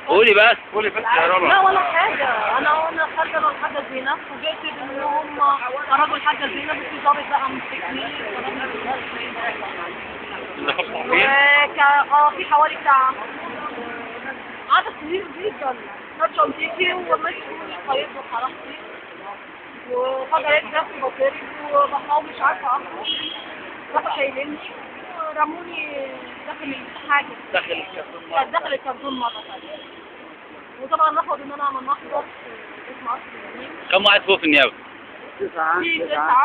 قولي بس. قولي بس يا رنا. لا ولا حاجة، أنا خارجة مع الحاجة زينب، فوجئت إن هم خرجوا الحاجة زينب وفي ضابط بقى مسكني. في حوالي بتاع عدد كبير جدا، خد شنطتي ومسكوني قيدوا وحركتي، وفجأة لقيت نفسي بطرد وبحاول مش عارفة أخرج، راحوا شايليني ورموني داخل الحاجة، داخل الكرتون مرة ثانية. وطبعا رفضوا إن أنا أعمل محضر اسم قصر اليمين. كم واحد فوق في النيابة؟ 9.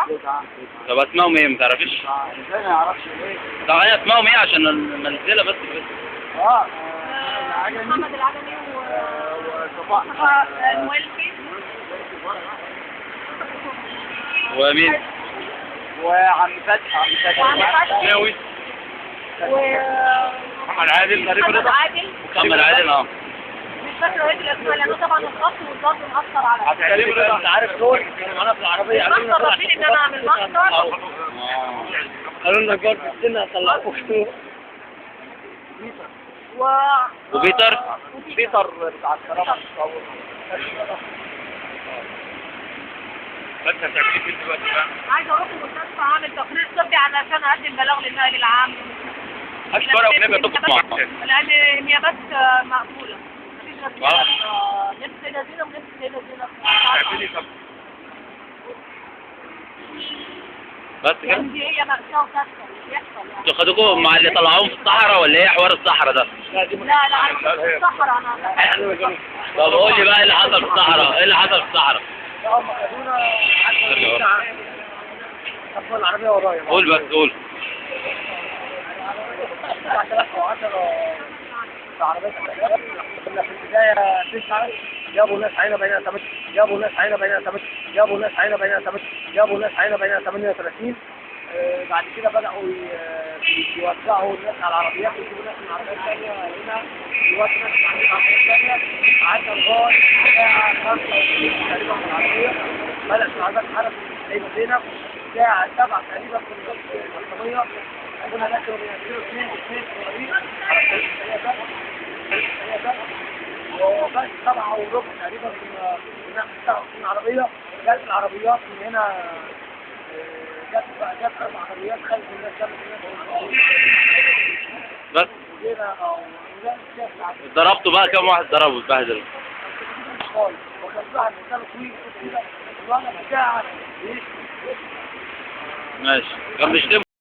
9. طب اسمائهم ايه ما تعرفيش؟ ازاي ما اعرفش ليه؟ طب انا اسمائهم ايه عشان المنزلة بس. محمد العجمي وصفاء المولفي ومين؟ وعم فتحي. وعم فتحي ناوي و محمد عادل تقريبا. محمد عادل. محمد عادل. مش فاكره ايه الاسماء لانه طبعا الخط والضغط مأثر عليا. انت عارف دول كانوا معانا في العربية، قالوا لنا رافضين ان انا اعمل محضر. قالوا لنا كبار في السن هطلعوكم. وبيتر؟ بيتر بتاع الكهرباء. بس هتعملي فين دلوقتي بقى؟ عايزه اروح المستشفى اعمل تقرير طبي علشان اقدم بلاغ للنائب العام. هات ورقة والنبي تقف معاك. لان النيابات مقفولة. مفيش غير نفس سيده زينب ونفس سيده زينب. هتعملي طب بس كده؟ يعني دي هي مأساة وكارثة بيحصل يعني. انتوا خدوكوا مع اللي طلعوهم في الصحراء ولا ايه حوار الصحراء ده؟ لا لا انا مش في الصحراء انا. طب قول لي بقى ايه اللي حصل في الصحراء؟ ايه اللي حصل في الصحراء؟ هم خدونا خدوا العربية ورايا. قول بس قول. 9010 في عربية. كنا في البداية 9، جابوا ناس عينة بيننا 8، جابوا ناس عينة بيننا 8، جابوا ناس عينة بيننا 8، جابوا ناس عينة بيننا 38. بعد كده بدأوا يوزعوا الناس على العربيات، ويجيبوا ناس من عربيات ثانية هنا، يوزعوا ناس من عربيات ثانية. قعدنا لغاية الساعة 5:30 تقريبا في العربية. بدأت العربيات تتحرك من زينب الساعة 7 تقريبا في البطانية. أبونا ده كانوا بينزلوا 2 2 صغيرين على الطريق السريع ده، وبس 7:15 تقريبا كنا في العربية. جت العربيات من هنا، جت 4 عربيات خلف الناس، جابت الناس بس. وجينا ضربتوا بقى كم واحد ضربوا اتبهدلوا؟ خالص. وكان في واحد قدامه طويل كده، الولد بتاعه ماشي كان بيشتموا.